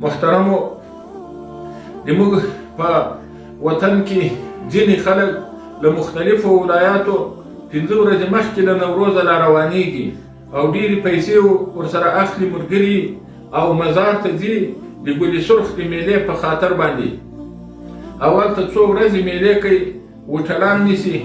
محترمو د موږ په وطن کې ځینې خلک له مختلفو ولایاتو 5 ورځې مخکې له نوروزه لا روانېږي او ډېرې پیسې ورسره اخلي ملګري او مزار ته ځي د ګل سرخ د میلې په خاطر باندې او هلته څو ورځې میلې کوي، هوټلان نیسي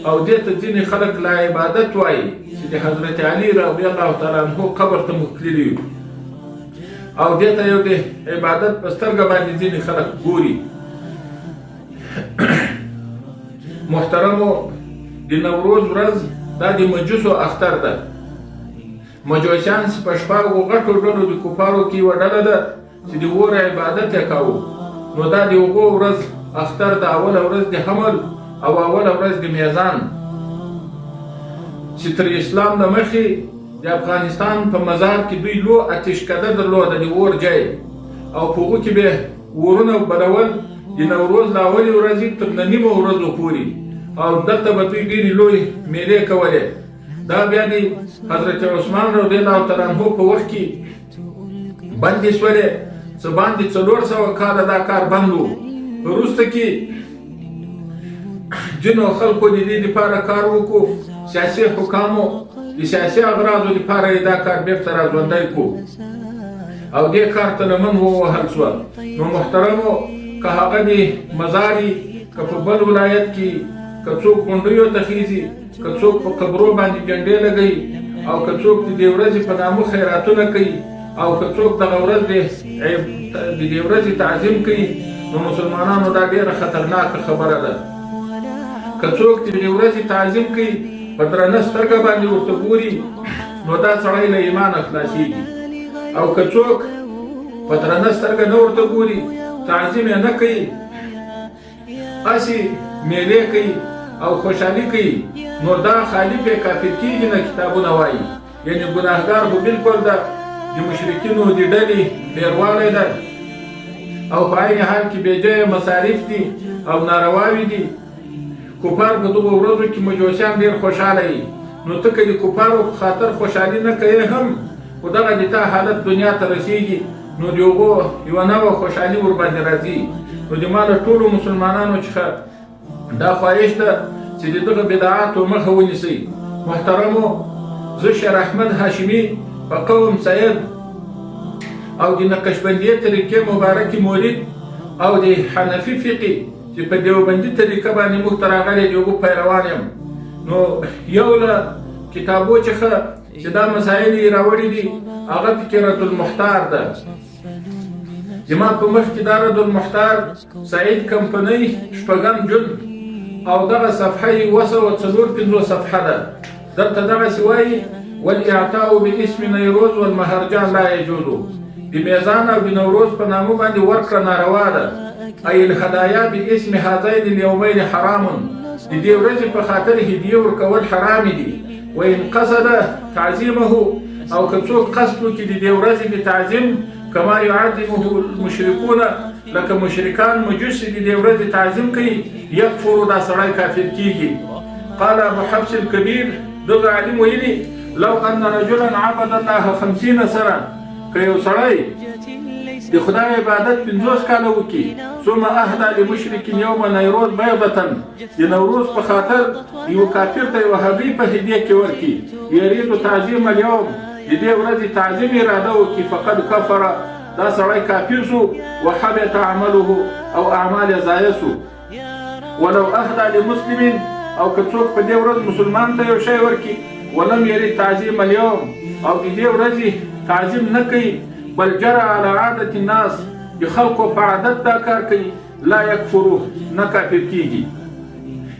او دې ته ځینې خلک لا عبادت وایي چې د حضرت علي رضی الله تعالی عنه قبر ته موږ تللي یو او دې ته یو د عبادت په سترګه باندې ځینې خلک ګوري. محترمو د نوروز ورځ دا د مجوسو اختر ده. مجوسیان چې په شپږو غټو ډلو د کفارو کې یوه ډله ده چې د اور عبادت یې کاوه، نو دا د هغو ورځ اختر د اوله ورځ د حمل او اوله ورځ د میزان چې تر اسلام له مخې د افغانستان په مزار کې دوی لو آتشکده درلوده د اور جای او په هغو کې به اورونه بلول د نوروز له اولې ورځې تر نیمو ورځو پورې او دلته به دوی ډېرې لوی میلې کولې. دا بیا د حضرت عثمان رضی الله تعالی عنه په وخت کې بندې شولې، څه باندې 400 کاله دا کار بند و. وروسته کې ځینو خلکو د دې لپاره کار وکړو، سیاسي حکامو د سیاسي اغراضو لپاره یې دا کار بېرته راژوندی کړو او دې کار ته لمن ووهل شوه. نو محترمو که هغه د مزاري که په بل ولایت کې که څوک غونډیو ته خیزي، که څوک په قبرو باندې جنډې لګوي او که څوک د دې ورځې په نامه خیراتونه کوي او که څوک دغه ورځ د دې ورځې تعظیم کوي، نو مسلمانانو دا ډېره خطرناکه خبره ده. که څوک د دې ورځې تعظیم کوي په درنه سترګه باندې ورته ګوري، نو دا سړی له ایمانه خلاصېږي، او که څوک په درنه سترګه نه ورته ګوري، تعظیم یې نه کوي، هسې میلې کوي او خوشحالي کوي، نو دا خالي پې کافر کېږي نه. کتابونه وایي یعنی ګناهګار خو بالکل ده، د مشرکینو د ډلې ډېروالی ده او په عین حال کې بې ځایه مصارف دي او نارواوې دي. کفار په دغو ورځو کې مجوسیان ډېر خوشحاله وي، نو ته که د کفارو په خاطر خوشحالي نه کوې هم، خو دغه د تا حالت دنیا ته رسېږي، نو د هغو یوه نوه خوشحالي ورباندې راځي. نو د ما له ټولو مسلمانانو څخه دا خواهش ده چې د دغه بدعاتو مخه ونیسئ. محترمو زه شیر احمد هاشمي په قوم سید او د نقشبندیه طریقې مبارکې مولد او د حنفي فقې چې په دیوبندي طریقه باندې موږ ته راغلی د هغو پیروان یم. نو یو له کتابو څخه چې دا مسایل یې راوړي دي هغه پکې رد المحتار ده. زما په مخ کې دا رد المحتار سعید کمپنۍ شپږم جلد او دغه صفحه یې 754 صفحه ده. دلته دغسې وایي: والاعطاء باسم نیروز والمهرجان لا یجوز. د میزان او د نوروز په نامه باندې ورکړه ناروا ده. ای الهدایا باسم هذین الیومین حرام. د دې ورځې په خاطر هدیه ورکول حرام دي. وان قصد تعظیمه، او که څوک قصد وکړي د دې ورځې د تعظیم، کما يعظمه المشرکون، لکه مشرکان مجوس د دې ورځې تعظیم کوي، یکفر، دا سړی کافر کیږي. قال ابو حفص الكبير، دغه عالم ویلي: لو ان رجلا عبد الله 50 سنه، که یو سړی د خدای عبادت 50 کاله وکړي، ثم اهدى لمشرک یوم نیروز بیضة، د نوروز په خاطر یو کافر ته یوه هګۍ په هدیه کې ورکړي، یرید تعظیم اليوم، د دې ورځې تعظیم اراده وکړي، فقد کفر، دا سړی کافر شو، وحبط عمله، او اعمال یې ضایع شو. ولو اهدى لمسلم، او که څوک په دې ورځ مسلمان ته یو شی ورکړي، ولم یرید تعظیم اليوم، او د دې ورځې تعظیم نه کوي، بل جرى على عادة الناس، د خلکو په عادت دا کار کوي، لا یکفرو، نه کافر کیږي،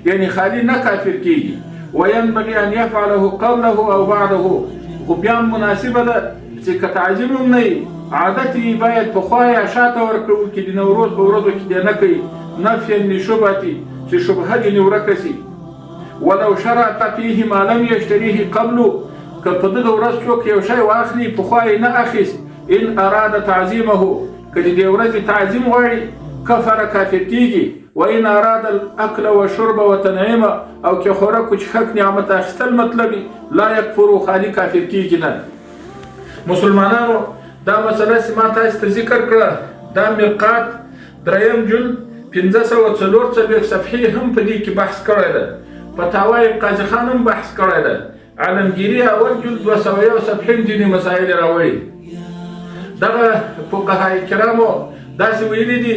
یعنی خالی نه کافر کیږي. وینبغي ان يفعله قبله او بعده، خو بیا مناسبه ده چې که تعظیم هم نه وي، عادت یې باید پخوا یا شاته ورکړو کې د نوروز په ورځو کې دی نه کوي، نفیا لشبهتي، چې شبهه دې نه ورکه شي. ولو شرط فيه ما لم يشتريه قبل، که په دغه ورځ څوک یو شی واخلي پخوا یې نه اخیست، ان اراد تعظیمه، که د دې ورځې تعظیم غواړي، کفر، کافر کیږي. وان اراد الاکل والشرب وتنعیم، او که خوراک او څښاک نعمت اخیستل مطلب، لا یکفر، خالي کافر کیږي نه. مسلمانانو دا دا مسله چې ما تاسو ته ذکر کړه، دا مرقات دریم جلد 544 صفحې هم په دې کې بحث کړی ده. فتاوی قاضي خان هم بحث کړی ده. عالمګیري اول جلد 201 صفحې هم ځینې مسایل راوړي. دغه فقهای کرامو داسې ویلي دي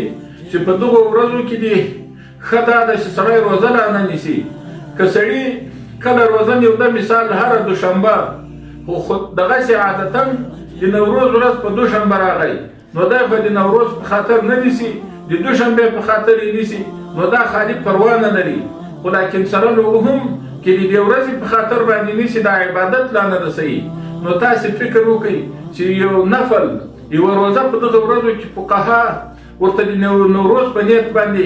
چې په دغو ورځو کې دي ښه دا ده چې سړی روزه لا نه نیسي. که سړي کله روزه نیوده، مثال هره دوشنبه، خو دغسې عادتا د نوروز ورځ په دوشنبه راغی، نو دی خو د نوروز په خاطر نه نیسي، د دوشنبې په خاطر یې نیسي، نو دا خالي پروا نه لري. خو لاکن سره له هم کې د دې ورځې په خاطر باندې نیسي، دا عبادت لا نه ده صحیح. نو تاسې فکر وکړئ چې یو نفل یوه روزه په دغه ورځو کې فقها ورته د نوروز په نیت باندې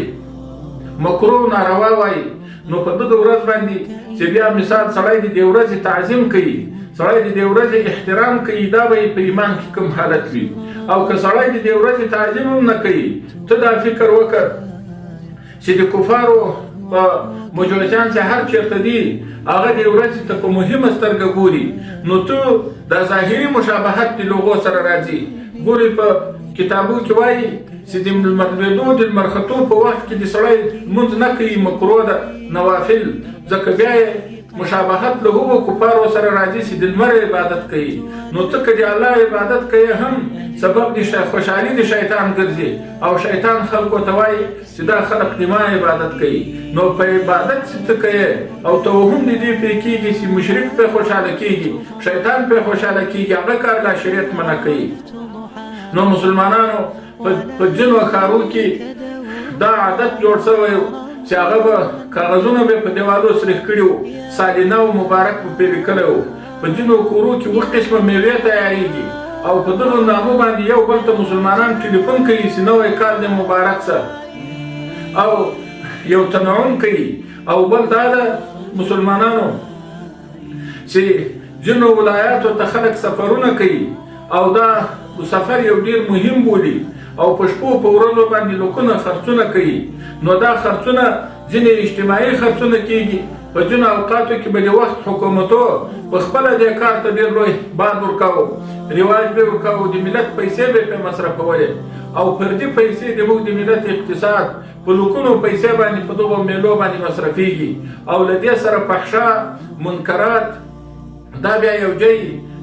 مکروه ناروا وایي، نو په دغه ورځ باندې چې بیا مثال سړی د دې ورځې تعظیم کوي، سړی د دې ورځې احترام کوي، دا به یې په ایمان کې کوم حالت وي؟ او که سړی د دې ورځې تعظیم هم نه کوي، ته دا فکر وکړه چې د کفارو په مجوسیان چې هر چېرته دي هغه دې ورځې ته په مهمه سترګه ګوري، نو ته دا ظاهري مشابهت د لغو سره راځي. ګوري په کتابو کې وایي چې د لمر لوېدو د لمر ختو په وخت کې د سړی لمونځ نه کوي، مکروه ده نوافل، ځکه بیا یې مشابهت له هغو کفارو سره راځي چې د لمر عبادت کوي. نو ته که د الله عبادت کوې هم سبب د خوشحالي د شیطان ګرځي، او شیطان خلکو ته وایي چې دا خلک د ما عبادت کوي. نو په عبادت چې ته کوې او توهم د دې پرې کېږي چې مشرک پرې خوشحاله کېږي، شیطان پرې خوشحاله کېږي، هغه کار لا شریعت منع کوي. نو مسلمانانو په ځینو ښارو کې دا عادت جوړ شوی چې هغه به کاغذونه به په دیوالو سرخ کړي وو، سال نو مبارک به پرې لیکلی وو. په ځینو کورو کې اووه قسمه میوې تیارېږي او په دغو نامو باندې یو بل ته مسلمانان ټلیفون کوي چې نوی کال دې مبارک شه، او یو تنعم کوي. او بل دا ده مسلمانانو چې ځینو ولایاتو ته خلک سفرونه کوي او دا سفر یو ډیر مهم بولي او په شپو په ورځو باندې لکونه خرڅونه کوي. نو دا خرڅونه ځینې اجتماعي خرڅونه کیږي، په ځینو اوقاتو کې به د وخت حکومتو په خپله دې کار ته ډېر لوی باد ورکاوه، رواج به ورکاوه، د ملت پیسې به یې پرې مصرفولې او پردي پیسې د موږ د ملت اقتصاد په لکونو پیسې باندې په دغو میلو باندې مصرفیږي. او له دې سره فحشا منکرات دا بیا یو ځای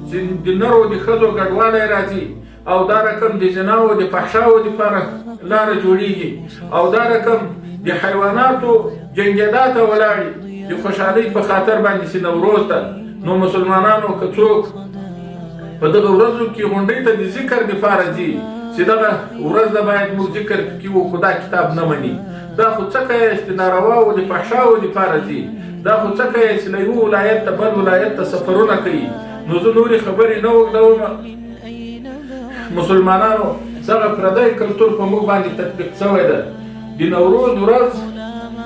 چې د نرو د ښځو ګډوالی راځي او دا رقم د زناو د فحشاو دپاره لاره جوړیږي، او دا رقم د حیواناتو جنګېدا ته ولاړي د خوشحالۍ په خاطر باندې چې نوروز ده. نو مسلمانانو که څوک په دغه ورځو کې غونډۍ ته د ذکر دپاره ځي چې دغه ورځ ده باید موږ ذکر پکې وکړو، دا کتاب نه مني. دا خو څه کوي چې د نارواو د فحشاو دپاره ځي، دا خو څه کوي چې له یوه ولایت ته بل ولایت ته سفرونه کوي. نو زه نورې خبرې نه اوږدوم. مسلمانانو دغه پردی کلتور په موږ باندې تطبیق شوی ده. د نوروز ورځ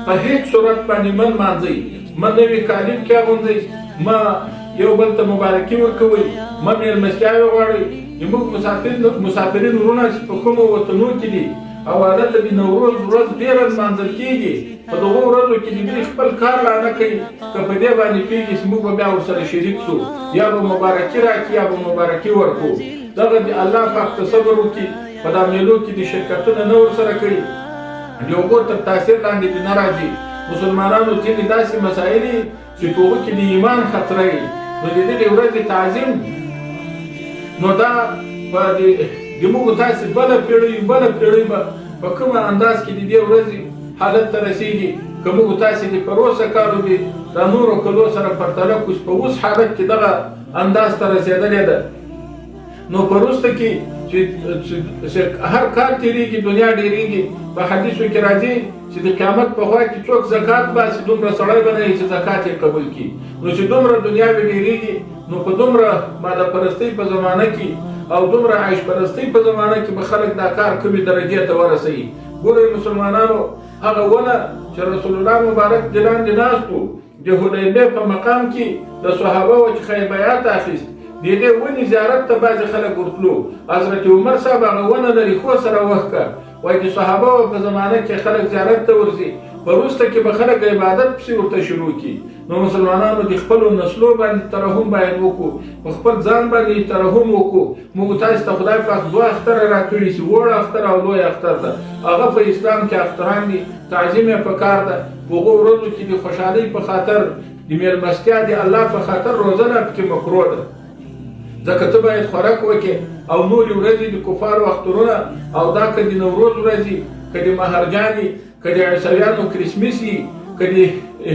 په هیڅ صورت باندې مه نمانځئ، مه نوي کالي پکې اغوندئ، مه یو بل ته مبارکي ورکوئ، مه میلمستیاوې غواړئ. د موږ مسافرین وروڼه چې په کومو وطنو کې دي او هلته د نوروز ورځ ډېره نمانځل کېږي، په دغو ورځو کې د دوی خپل کار لا نه کوي. که په دې باندې پوهېږي چې موږ به بیا ورسره شریک شو، یا به مبارکي راکړي یا به مبارکي ورکړو. دغه د الله پاک ته صبر وکړي، په دا میلو کې د شرکتونه نه ورسره کوي، د هغو تر تاثیر لاندې دې نه راځي. مسلمانانو ځینې داسې مسایل چې په هغو کې د ایمان خطره وي، نو د دغې ورځې تعظیم نو دا په د موږ تاسې بله پیړۍ بله پیړۍ به په کومه انداز کې د دې ورځې حالت ته رسیږي. که موږ تاسې د پروسه کالو د دا نورو کلو سره پرتله کړو چې په اوس حالت کې دغه انداز ته رسېدلې ده، نو په وروسته کې چې هر کال تېرېږي دنیا ډېرېږي. په حدیثو کې راځي چې د قیامت په خوا کې څوک زکات باسي دومره سړی به نه وي چې زکات یې قبول کړي. نو چې دومره دنیاوې ډېرېږي، نو په دومره ماده پرستۍ په زمانه کې او دومره عیش پرستۍ په زمانه کې به خلک دا کار کومې درجې ته ورسوي. ګورئ مسلمانانو، هغه ونه چې رسول الله مبارک د لاندې ناست و د حدیبیې په مقام کې د صحابه و چې خیر بیعت اخیست، د دې ونې زیارت ته بعضې خلک ورتلو. حضرت عمر صاحب هغه ونه له ریښو سره وښکه، وایي د صحابه په زمانه کې خلک زیارت ته ورځي، په وروسته کې به خلک عبادت پسې ورته شروع کړي. نو مسلمانانو د خپلو نسلو باندې ترحم باید وکړو، په خپل ځان باندې ترحم وکړو. موږ تاسو ته خدای پاک دوه اختره راکړي چې ووړ اختر او لوی اختر ده، هغه په اسلام کې اختران دي، تعظیم یې پکار ده. په هغو ورځو کې د خوشحالۍ په خاطر، د میلمستیا، د الله په خاطر روزه لا پکې مکروه ده، ځکه ته باید خوراک وکړې. او نورې ورځې د کفارو اخترونه، او دا که د نوروز ورځې، که د مهرجان، که د عیسویانو کرسمس وي، که د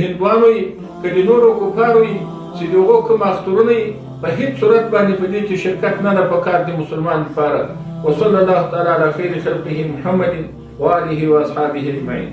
هندوانو وي، که د نورو کفارو وي، چې د هغو کوم اخترونه وي، په هیڅ صورت باندې په دې کې شرکت نه ده پکار د مسلمان لپاره. وصلی الله تعالی علی خیر خلقه محمد وآله واصحابه اجمعین.